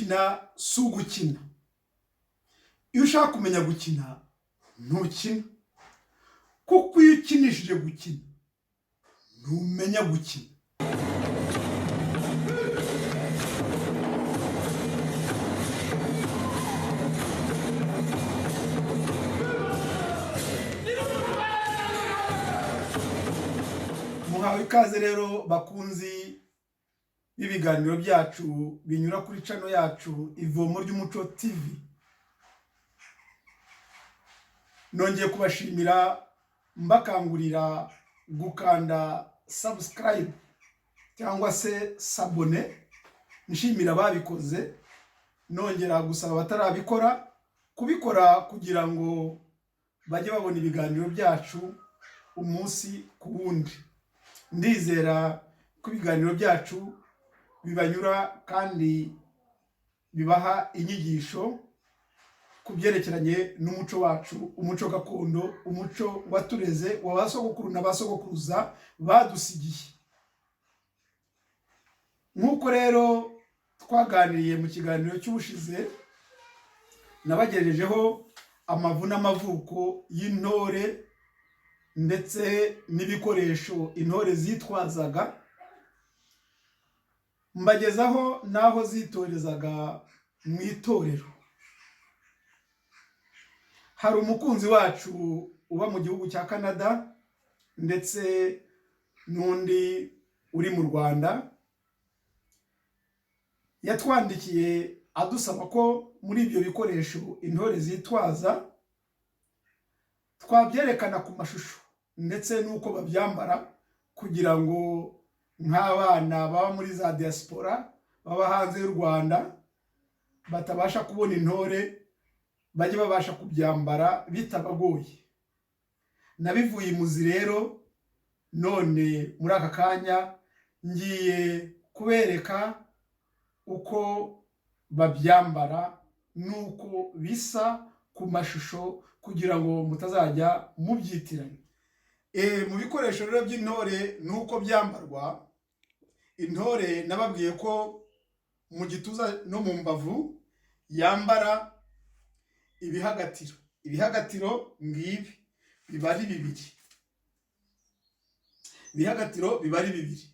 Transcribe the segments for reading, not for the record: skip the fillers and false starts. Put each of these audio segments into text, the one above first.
Gukina si ugukina. Iyo ushaka kumenya gukina ntukina, kuko iyo ukinishije gukina ntumenya gukina. Muhawe ikaze rero bakunzi b'ibiganiro byacu binyura kuri channel yacu Ivomo ry'Umuco TV. Nongeye kubashimira mbakangurira gukanda subscribe cyangwa se sabone, nshimira ababikoze, nongera gusaba abatarabikora kubikora kugira ngo bajye babona ibiganiro byacu umunsi ku wundi. Ndizera ko ibiganiro byacu bibanyura kandi bibaha inyigisho ku byerekeranye n'umuco wacu, umuco gakondo, umuco watureze wa ba sogokuru na ba sogokuruza badusigiye. Nk'uko rero twaganiriye mu kiganiro cy'ubushize, nabagejejeho amavu n'amavuko y'intore ndetse n'ibikoresho intore zitwazaga, mbagezaho n'aho zitorezaga mu itorero. Hari umukunzi wacu uba mu gihugu cya Canada ndetse n'undi uri mu Rwanda, yatwandikiye adusaba ko muri ibyo bikoresho intore zitwaza twabyerekana ku mashusho ndetse n'uko babyambara, kugira ngo nk'abana baba muri za diaspora baba hanze y'u Rwanda batabasha kubona intore bajye babasha kubyambara bitabagoye. Nabivuye imuzi rero, none muri aka kanya ngiye kubereka uko babyambara n'uko bisa ku mashusho kugira ngo mutazajya mubyitiranya. Mu bikoresho rero by'intore n'uko byambarwa, intore nababwiye ko mu gituza no mu mbavu yambara ibihagatiro. Ibihagatiro ngibi biba ari bibiri. Ibihagatiro biba ari bibiri.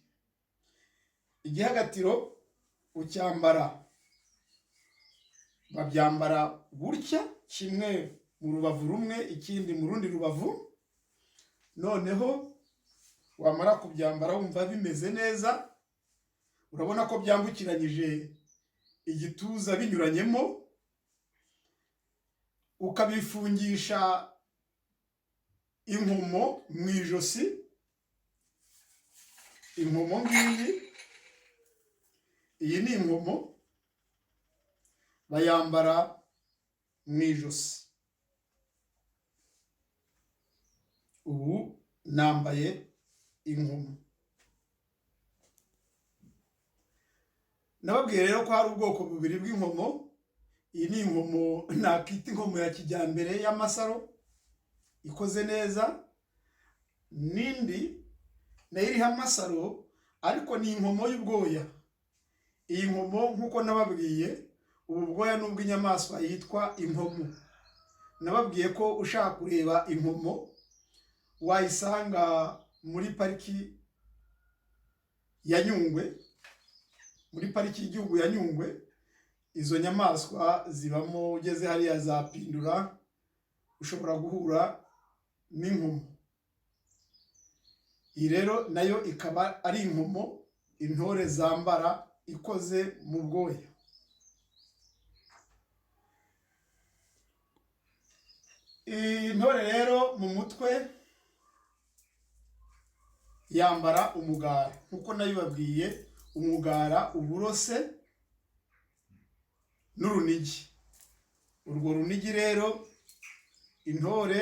Igihagatiro ucyambara, babyambara gutya, kimwe mu rubavu rumwe ikindi mu rundi rubavu, noneho wamara kubyambara wumva bimeze neza, urabona ko byambukiranyije igituza binyuranyemo, ukabifungisha inkomo mu ijosi. Inkomo ngiyi, iyi ni inkomo bayambara mu ijosi. Ubu nambaye inkomo. Nababwiye rero ko hari ubwoko bubiri bw'inkomo. Iyi ni inkomo nakita inkomo ya kijyambere y'amasaro ikoze neza, n'indi nayo iriho amasaro ariko ni inkomo y'ubwoya. Iyi nkomo nk'uko nababwiye, ubu bwoya ni ubw'inyamaswa yitwa inkomo. Nababwiye ko ushaka kureba inkomo wayisanga muri pariki ya Nyungwe, muri pariki y'igihugu ya Nyungwe. Izo nyamaswa zibamo, ugeze hariya za Pindura ushobora guhura n'inkomo. Iyi rero nayo ikaba ari inkomo intore zambara ikoze mu bwoya. Intore rero mu mutwe yambara umugara, nkuko nabibabwiye, umugara uburose n'urunigi. Urwo runigi rero intore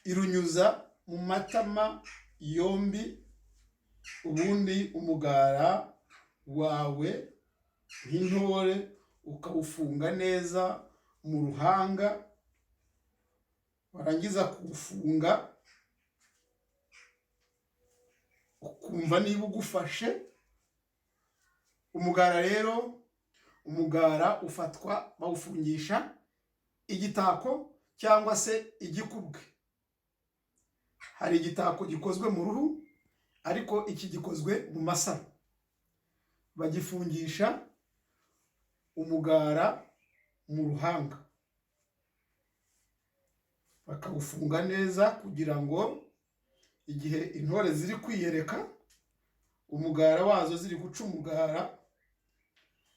irunyuza mu matama yombi, ubundi umugara wawe nk'intore ukawufunga neza mu ruhanga, warangiza kuwufunga ukumva niba ugufashe, Umugara rero, umugara ufatwa bawufungisha igitako cyangwa se igikubwe. Hari igitako gikozwe mu ruhu, ariko iki gikozwe mu masaro. Bagifungisha umugara mu ruhanga, bakawufunga neza kugira ngo igihe intore ziri kwiyereka umugara wazo, ziri guca umugara,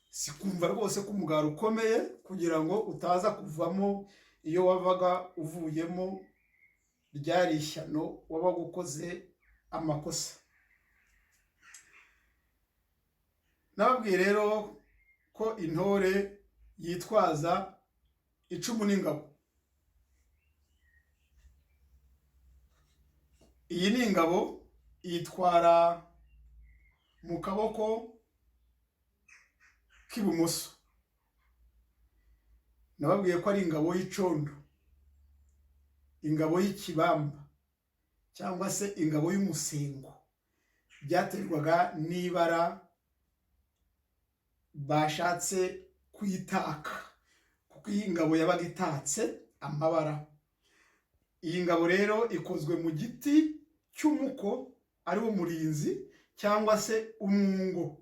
sikumva rwose ko umugara ukomeye, kugira ngo utaza kuvamo. Iyo wavaga uvuyemo ryari ishyano, wabaga ukoze amakosa. Nababwiye rero ko intore yitwaza icumu n'ingabo. Iyi ni ingabo, yitwara mu kaboko k'ibumoso. Nababwiye ko ari ingabo y'icondo, ingabo y'ikibamba cyangwa se ingabo y'umusengo. Byaterwaga n'ibara bashatse kuyitaka, kuko iyi ngabo yabaga itatse amabara. Iyi ngabo rero ikozwe mu giti cy'umuko, ari wo murinzi cyangwa se umwungo.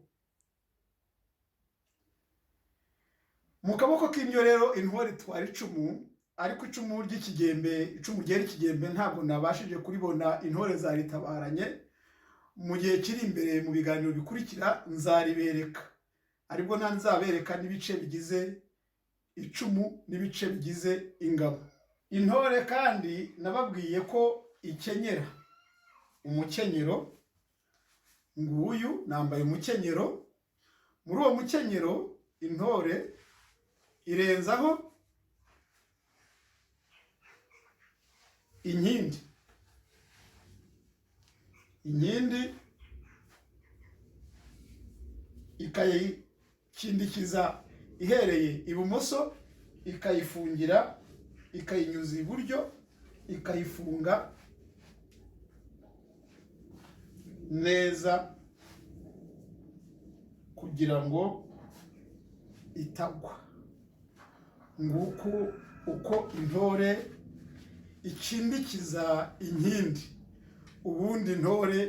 Mu kaboko k'indyo rero intore itwara icumu, ariko icumu ry'ikigembe, icumu ryera ikigembe ntabwo nabashije kuribona, intore zaritabaranye. Mu gihe kiri imbere mu biganiro bikurikira nzaribereka, aribwo nzabereka n'ibice bigize icumu n'ibice bigize ingabo. Intore kandi nababwiye ko ikenyera umukenyero. Nguyu nambaye umukenyero. Muri uwo mukenyero intore irenzaho inkindi. Inkindi ikayikindikiza ihereye ibumoso, ikayifungira, ikayinyuza iburyo, ikayifunga neza kugira ngo itagwa. Nguku uko intore ikindikiza inkindi, ubundi intore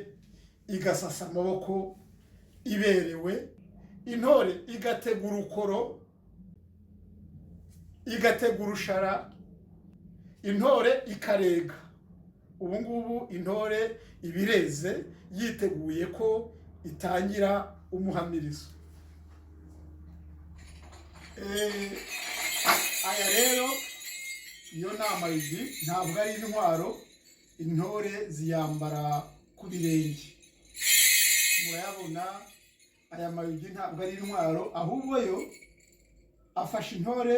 igasasa amaboko iberewe. Intore igatega urukoro, igatega urushara, intore ikarega. Ubu ngubu intore ibireze, yiteguye ko itangira umuhamirizo. Aya rero iyo ni amayugi, ntabwo ari intwaro. Intore ziyambara ku birenge, murayabona. Aya mayugi ntabwo ari intwaro, ahubwo yo afasha intore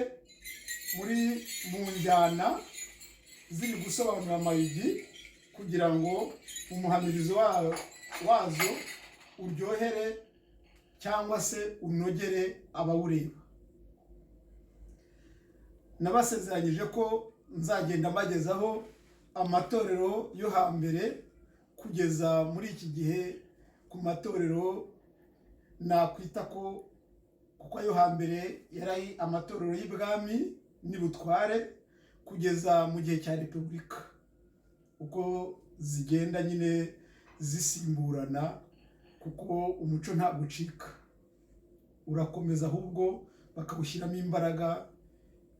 muri mu njyana ziri gusobanura amayugi, kugira ngo umuhamirizo wazo uryohere cyangwa se unogere abawureba. Nabasezeranyije ko nzagenda mbagezaho amatorero yo hambere kugeza muri iki gihe, ku matorero nakwita ko, kuko ayo hambere yari amatorero y'ibwami n'ibutware, kugeza mu gihe cya repubulika, uko zigenda nyine zisimburana, kuko umuco ntabwo ucika, urakomeza, ahubwo bakawushyiramo imbaraga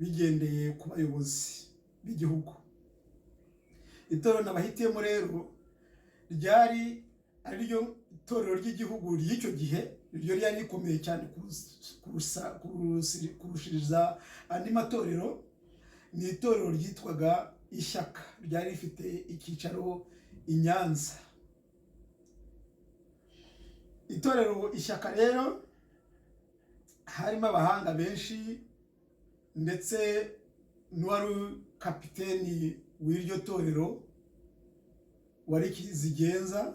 bigendeye ku bayobozi b'igihugu. Itorero nabahitiyemo rero ryari ariryo itorero ry'igihugu ry'icyo gihe, iryo ryari rikomeye cyane kurushiriza andi matorero. Ni itorero ryitwaga Ishyaka, ryari rifite icyicaro i Nyanza. Itorero Ishyaka rero harimo abahanga benshi, ndetse n'uwari kapiteni w'iryo torero wari Kizigenza,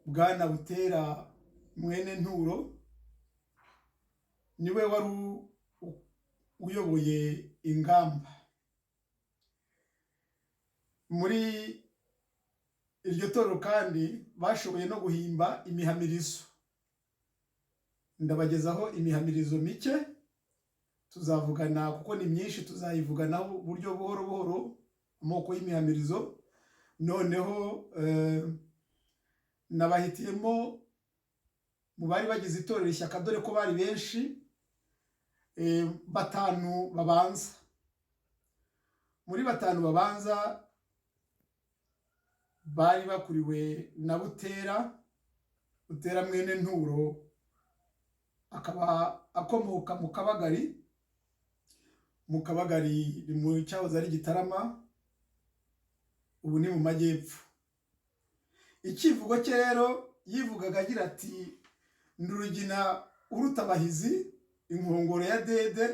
Bwana Butera mwene Nturo, niwe wari uyoboye ingamba. Muri iryo torero kandi bashoboye no guhimba imihamirizo. Ndabagezaho imihamirizo mike tuzavugana, kuko ni myinshi, tuzayivuganaho buryo buhoro buhoro, amoko y'imihamirizo. Noneho nabahitiyemo mu bari bagize itorero Ishyaka, dore ko bari benshi, batanu babanza. Muri batanu babanza bari bakuriwe na Butera, Butera mwene Nturo, akaba akomoka mu Kabagari. Mu Kabagari ni mu cyahoze ari Gitarama, ubu ni mu majyepfo. Icyivugo cye rero yivugaga agira ati: "Ndurugina uruta abahizi, inkongoro ya dede,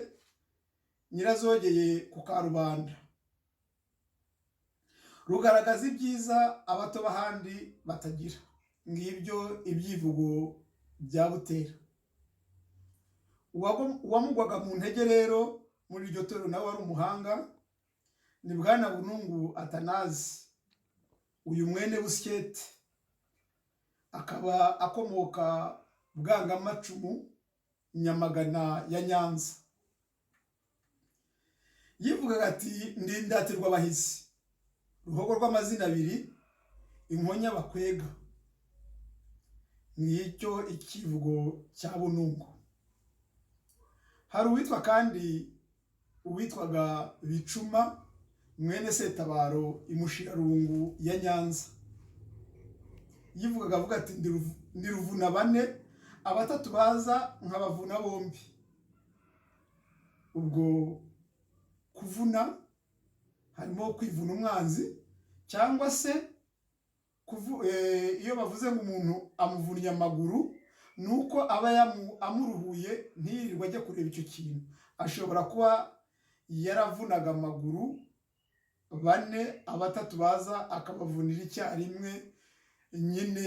nyirazogeye ku karubanda, rugaragaza ibyiza abato b'ahandi batagira." Ngibyo ibyivugo bya Butera. Uwamugwaga mu ntege rero muri iryo torero, nawe wari umuhanga, ni Bwana Bunungu Atanazi, uyu mwene Busyete, akaba akomoka Bwangamacumu, Nyamagana ya Nyanza. Yivugaga ati: "Ndi indatirwa abahizi, ruhogo rw'amazina abiri, inkonya bakwega." Ngicyo ikivugo cya Bunungu. Hari uwitwa kandi uwitwaga Bicuma mwene Setabaro, Imushirarungu ya Nyanza. Yivugaga avuga ati: "Ndi ruvuna bane, abatatu baza nkabavuna bombi." Ubwo kuvuna harimo kwivuna umwanzi, cyangwa se iyo bavuze ngo umuntu amuvunnye amaguru, ni uko aba amuruhuye, ntiyirirwe ajya kureba icyo kintu. Ashobora kuba yaravunaga amaguru bane, abatatu baza akabavunira icyarimwe nyine,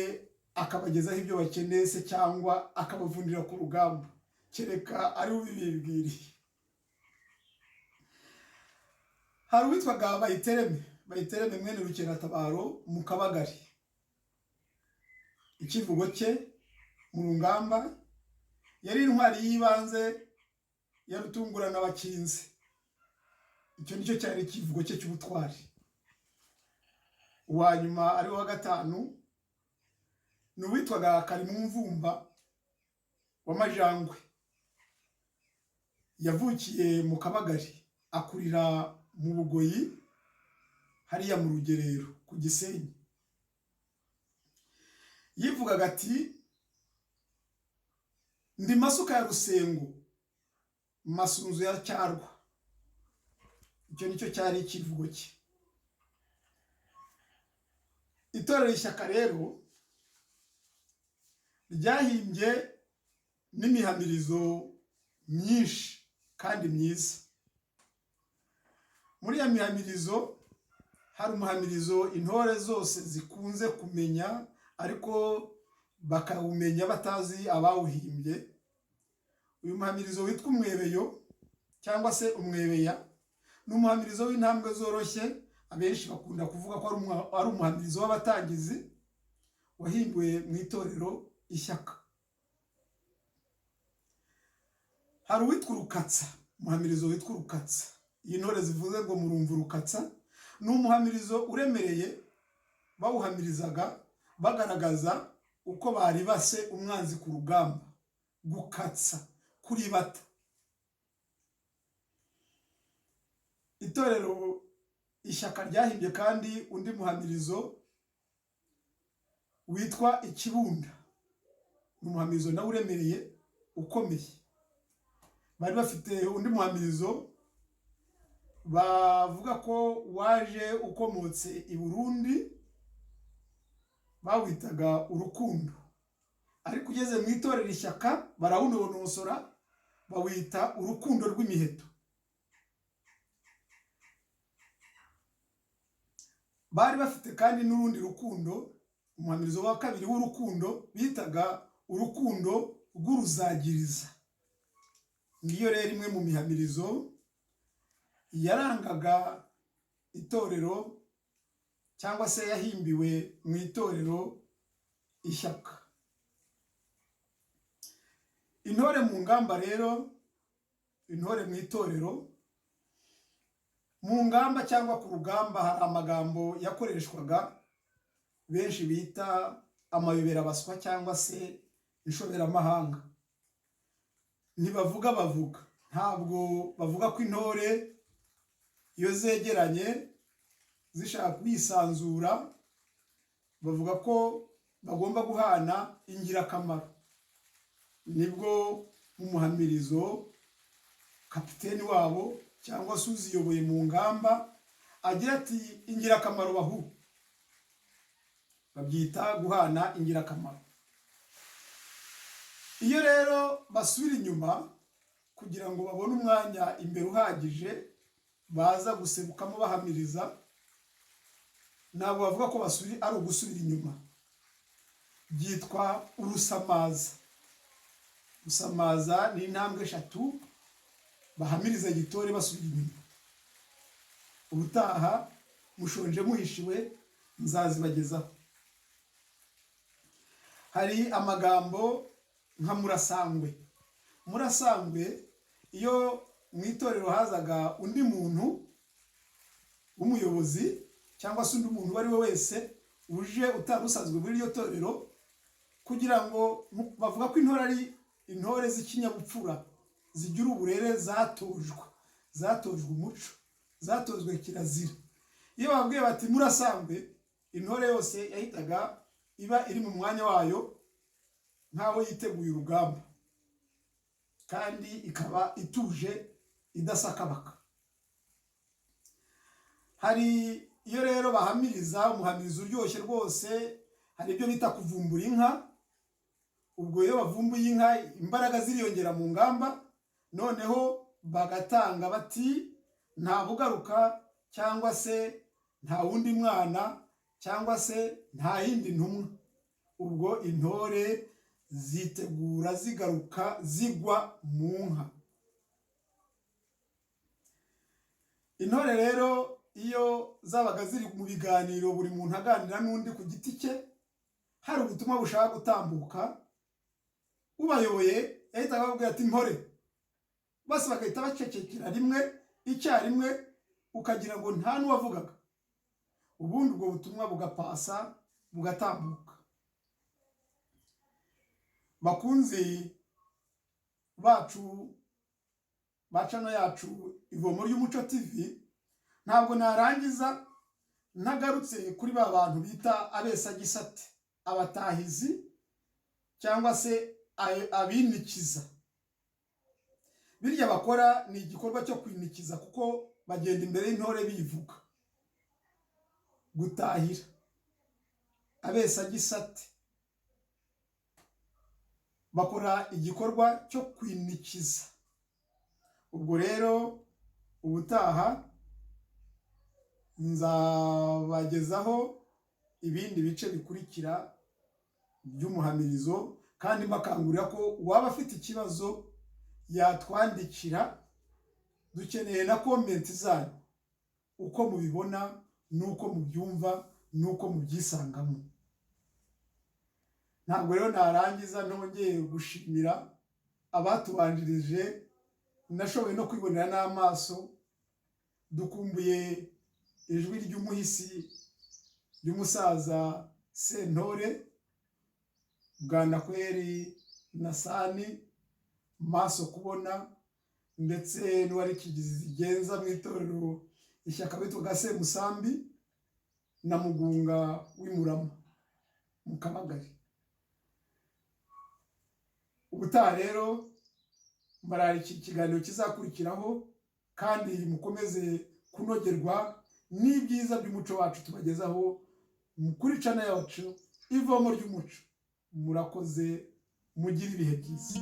akabagezaho ibyo bakeneye se, cyangwa akabavunira ku rugamba, kereka ari we ubibibwiriye. Hari uwitwaga Bayitereme, Bayitereme mwene Rukeratabaro mu Kabagari. Ikivugo cye mu rungamba, yari intwari y'ibanze ya Rutungurana bakinze. Icyo nicyo cyari ikivugo cye cy'ubutwari. Uwa nyuma, ari wa gatanu, ni uwitwaga Karimumvumba w'Amajangwe. Yavukiye mu Kabagari, akurira mu Bugoyi, hariya mu Rugerero ku Gisenyi. Yivugaga ati: "Ndi masuka ya Rusengo, Masunzu ya Cyarwa." Icyo nicyo cyari ikivugo cye. Itorero Ishyaka rero ryahimbye n'imihamirizo myinshi kandi myiza. Muri iyo mihamirizo hari umuhamirizo intore zose zikunze kumenya, ariko bakawumenya batazi abawuhimbye. Uyu muhamirizo witwa umwebeyo cyangwa se umwebeya, ni umuhamirizo w'intambwe zoroshye. Abenshi bakunda kuvuga ko ari umuhamirizo w'abatangizi, wahimbiwe mu itorero Ishyaka. Hari uwitwa urukatsa, umuhamirizo witwa urukatsa. Iyi ntore zivuze ngo murumva urukatsa, ni umuhamirizo uremereye, bawuhamirizaga bagaragaza uko bari base umwanzi ku rugamba, gukatsa, kuribata. Itorero Ishyaka ryahimbye kandi undi muhamirizo witwa ikibunda, ni umuhamirizo nawe uremereye ukomeye. Bari bafite undi muhamirizo bavuga ko waje ukomotse i Burundi, bawitaga urukundo, ariko ugeze mu itorero Ishyaka barawunonosora, bawita urukundo rw'imiheto. Bari bafite kandi n'urundi rukundo, umuhamirizo wa kabiri w'urukundo bitaga urukundo rw'uruzagiriza. Ngiyo rero imwe mu mihamirizo yarangaga itorero, cyangwa se yahimbiwe mu itorero Ishyaka. Intore mu ngamba rero, intore mu itorero, mu ngamba cyangwa ku rugamba, hari amagambo yakoreshwaga benshi bita amayoberabaswa cyangwa se inshoberamahanga. Ntibavuga, bavuga, ntabwo bavuga ko intore iyo zegeranye zishaka kwisanzura, bavuga ko bagomba guhana ingirakamaro. Nibwo mu muhamirizo kapiteni wabo cyangwa se uziyoboye mu ngamba agira ati: "Ingirakamaro bahu." Babyita guhana ingirakamaro. Iyo rero basubira inyuma kugira ngo babone umwanya imbere uhagije baza gusebukamo bahamiriza, ntabwo bavuga ko basubira, ari ugusubira inyuma, byitwa urusamaza. Gusamaza ni intambwe eshatu bahamiriza gitore basubira inyuma. Ubutaha mushonje muhishiwe, nzazibagezaho. Hari amagambo nka murasangwe. Murasangwe, iyo mu itorero hazaga undi muntu w'umuyobozi cyangwa se undi muntu uwo ari we wese uje utari usanzwe muri iryo torero, kugira ngo bavuga ko intore ari intore z'ikinyabupfura, zigira uburere, zatojwe umuco, zatojwe kirazira, iyo bababwiye bati: "Murasangwe," intore yose yahitaga iba iri mu mwanya wayo nk'aho yiteguye urugamba, kandi ikaba ituje, idasakabaka. Hari iyo rero bahamiriza umuhamirizo uryoshye rwose, hari ibyo bita kuvumbura inka. Ubwo iyo bavumbuye inka, imbaraga ziriyongera mu ngamba, noneho bagatanga bati: "Nta bugaruka," cyangwa se "nta wundi mwana," cyangwa se "nta yindi ntumwa." Ubwo intore zitegura zigaruka zigwa mu nka. Intore rero iyo zabaga ziri mu biganiro, buri muntu aganira n'undi ku giti cye, hari ubutumwa bushaka gutambuka, ubayoboye yahitaga ababwira ati: "Mpore!" Bose bagahita bacecekera rimwe icyarimwe, ukagira ngo nta n'uwavugaga. Ubundi ubwo butumwa bugapasa, bugatambuka. Bakunzi bacu ba channel yacu Ivomo ry'Umuco TV, ntabwo narangiza ntagarutse kuri ba bantu bita abesagisate, abatahizi cyangwa se abinikiza. Birya bakora ni igikorwa cyo kwinikiza, kuko bagenda imbere y'intore bivuga. Gutahira, abesagisate bakora igikorwa cyo kwinikiza. Ubwo rero ubutaha nzabagezaho ibindi bice bikurikira by'umuhamirizo, kandi mbakangurira ko uwaba afite ikibazo yatwandikira. Dukeneye na comment zanyu, uko mubibona n'uko mubyumva n'uko mubyisangamo. Ntabwo rero narangiza ntongeye gushimira abatubanjirije nashoboye no kwibonera n'amaso. Dukumbuye ijwi ry'umuhisi, ry'umusaza Sentore Bwanakweri Nasani Maso kubona, ndetse n'uwari kizigenza mu itorero Ishyaka witwaga Semusambi na Mugunga w'Imurama mu Kabagari. Ubutaha rero mbarara iki kiganiro kizakurikiraho, kandi mukomeze kunogerwa n'ibyiza by'umuco wacu tubagezaho kuri channel yacu Ivomo ry'Umuco. Murakoze, mugire ibihe byiza.